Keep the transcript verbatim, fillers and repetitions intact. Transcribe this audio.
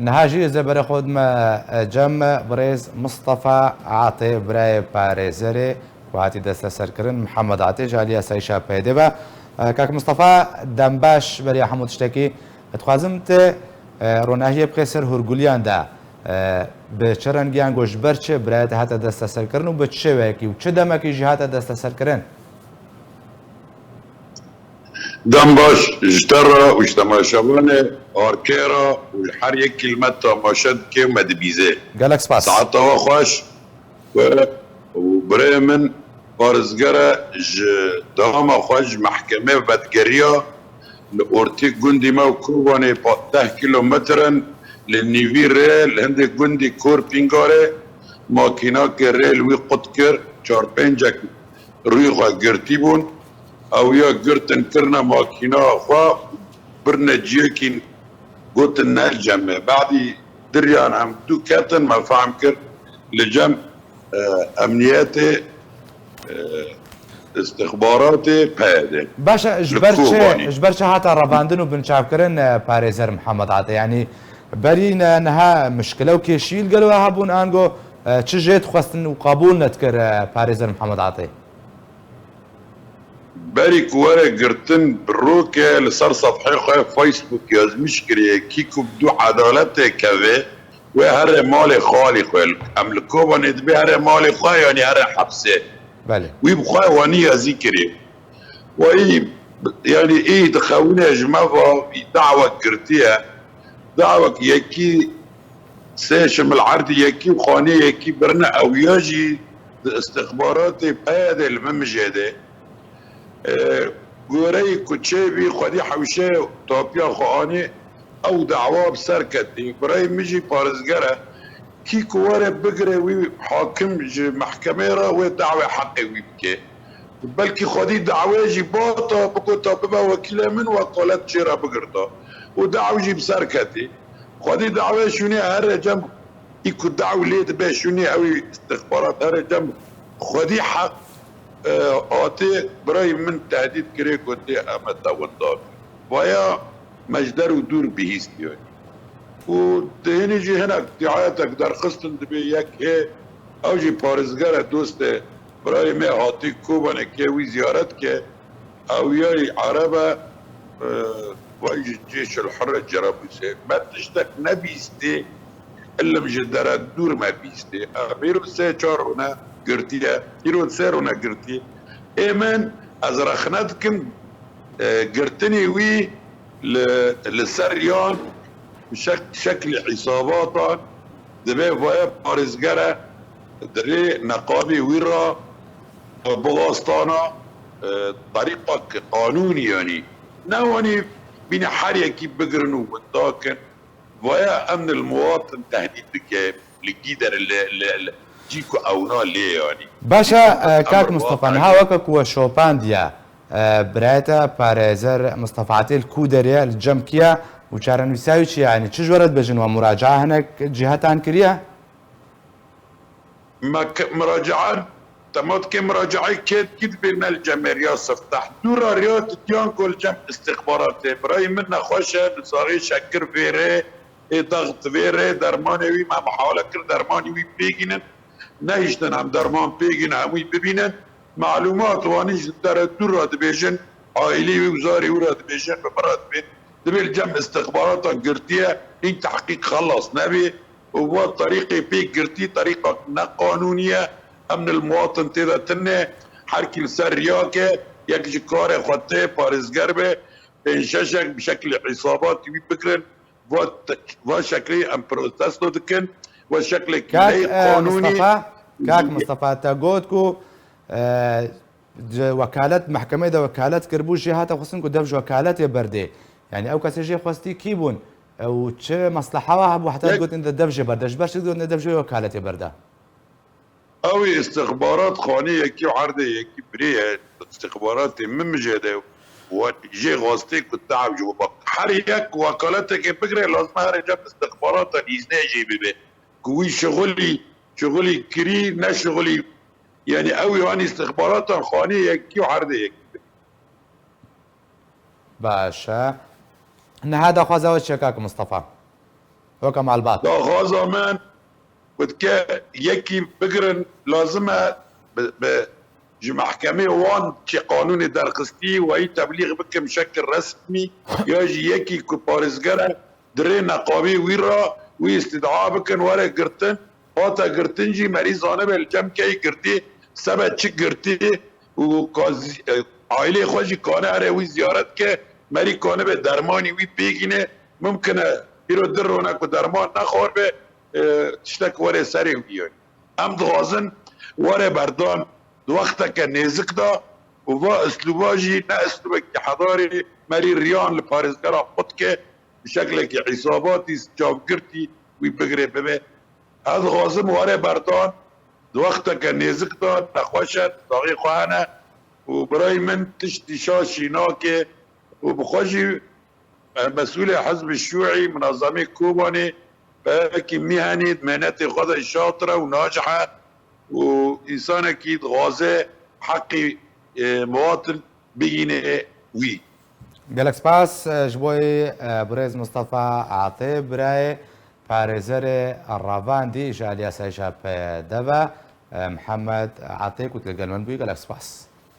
Niha jî ez ê berê xwe bidime, e, cem birêz Mistefa Atê, birayê parêzerê ku hatî desteserkirin, Mihemed Atê ji alî yasayîşa P Y D'ê ve. E, kak Mistefa, dem baş beriya hemû tiştekî. Dixwazim te, e, ronahiyê bixê ser hûrguliyan de, e, bi çi rengiyan ku ji ber çi birayê te hate desteserkirin û bi çi şêweyekî û çi demekî jî hate desteserkirin? Dem baş ji te re û ji temaşevanê arkê re û ji her yekî li me temaşe dike û me dibîze. Gelek spas. Saeta we xweş. Û birê min parêzger e, ji dewama xwe ji mehkemê vedigeriya, li ortê gundî me û Kobanê pa-, deh kîlometre in, li nîvî rê, li hindê gundî Kor Pîngarê, makînakê rê li wî qut kir, çar pêncek rûyê xwe girtî bûn. Ew ya girtin kirine makîna xwe, birine ciyekî, gotin ne li cem me. Badî diriyan em dû ketin, me fehm kir li cem, e, emniyetê, e, istixbaratê P Y D. Baş e, ji ber çi, ji ber çi hate revandin û binçavkirin, e, parêzer Mihemed Atê? Yanî berî ne, niha mişkile û kêşî li gelo we hebûn, ango, e, çi jê dixwestin û qebûl nedikir, e, parêzer Mihemed Atê? Berî ku were girtin, bi roke li ser sefhê xwe Facebook yazmîş kiriye, kî ku bi dû edaletê keve, wê here malê xalî xwe. Em li Kobanê dibê here malê xwe, yanî here hepsê. Belê. Wî bi xwe wanî yazî kiriye. Wayî, yanî î dixewine ji me va, î dawek girtiye. Dawek yekî sê şimil erdî yekî û xanê yekî birine ew ya jî di istixbaratê P Y D li min mijê de. E, goreyê ku çêbî xwedî hewşe tapiya xwe anî, ew dawa bi ser ketî. Birayê min jî parêzger e. Kî ku were bigire wî hakim ji mehkemê re wê dawê heqê wî bike. Belkî xwedî dawê jî bata bigota bibe wekîlê min wekalet jê re bigirta. Û daw jî bi ser ketî. Xwedî dawê şûnê here cem î ku daw lê dibe şûnê ew î istixbarat here cem xwedî heq, e, atê birayê min tehdît kirê gotê em e te winda. Vaya me ji der û dûr bihîstiye. Û di hinî jî hinek diayetek derxistin dibê yek hê ew jî parêzger e dostê birayê me hatî Kobanê ke wî ziyaret ke. Ew yayî ereb e, e, vay ji cêşil hurre Cerablusê. Me tiştek nebîstê, ilim ji dere dûr me bîstê. Em îro sê çar rûne girtiye, îro sê rûne girtiye. Ê min, ez rexne dikim, e, girtinê wî li, li ser yan bi şek-, şeklê îsabatan dibe vaya parêzger e, di rê neqabê wî re bixwastana, e, terîqek qanûnî, yanî ne wanî bîne her yekî bigirin û winda kin. Vaya emn il muwatin tehdîd dike li gîder li, li, li cî ku ewna lê yanî. Baş e, e, kak Mistefa, niha weke ku we şopandiye, e, birayê te parêzer Mistefa Atê li ku derê ye, li cem kî ye û çarenivîsa wî çi ye? Yanî çi ji we re dibêjin, we muracaa hinek cîhetan kiriye? Me ke-, muracaa, dema dike muracaa kê dikî dibê ne li cem me riya sifteh. Dû re riya didiyan ku li cem istixbaratê. Birayê min nexweş e, li saxê şekir vêrê, ê daxt vêrê, dermanê wî me mihawele kir, dermanê wî pêgînin. Nehiştin em derman pêgînin, em wî bibînin. Malûmat wanî ji dere dûr re dibêjin, aîlê wî û zarê wî re dibêjin, bi min re dibên. Dibê li cem istixbaratan girtiye, hîn tehqîq xelas nebê. Û va terîqê pê girtî terîqek neqanûnî ye, emn il muwatin tê de tune, her kî li ser riya ke, yek ji karê xwe tê parêzger be, pênc şeşek bi şeklê îsabatî wî bigirin, va te-, va şeklê em protesto dikin, va şeklê Kak, neyê e, qanûnî. Mistefa, Kak Mistefa, te got ku, e, Di wekalet, mehkemeyê de wekalet kiribû, jê hate xwestin ku dev ji wekaletê berdê. Yanî ew kesê jê xwestî kî bûn? Ew çi mesleha we hebû heta Yek- digotin de dev jê berde? Ji ber çi digotin de dev jê wekaletê berde? Ew ê istixbarat xanê yekî û erdê yekî birê ye. Istixbaratê min mijê de we-, jê xwestê ku te ew ji we bak. Her yek wekaletekê bigire, lazim e herê cem istixbaratan îznê jê bibe. Ku wî şixulî, şixulî kirî, ne şixulî Yanî ew ê an îstixbaratan xanê yekî û erdê yekî be. Baş e. Niha daxwaza we çi ye kak Mistefa? Weke malbat. Daxwaza min ku dike yekî bigirin, lazim e bi, bi ji mehkemê wan çi qanûnê derxistî, wayî teblîx bikin bi şekil resmî, ya jî yekî ku parêzger e, di rê neqabê wî re wî îstîd'a bikin, were girtin, hate girtin jî merî zanibe li cem key girtî, sebe çi girtî û ka zî-, e, aîlê xwe jî kane here wî ziyaret ke, merî kanibe dermanî wî pêgîne, mimkin e îro di rone ku derman nexwaribe, e, tiştek were serê wî ye. Em dixwazin were berdan di wexteke nêzik de û va islûba jî ne islûbekî hedarî merî riyan li parêzgera xwe dike, bi şeklekî îsabatî çavgirtî wî bigire bibe. Ez dixwazim were berdan di wexteke nêzik de nexweş e, daxê xwe hene û birayê min tiştî şaş jî nake û bi xwe jî, e, mesûlê Hizbê Şûî, Munezemê Kobanê, belkî mîhenî di mihnetê xwe de şatir e û nacih e û însanekî dixwaze heqî, e, muwatin bigîne wî. Gelek spas, e, ji bo, e, birêz Mistefa Atê, birayê parêzerê revandî ji aliyê S J P D ve, e, Mihemed Atê ku tu li gel min bûyî, gelek spas.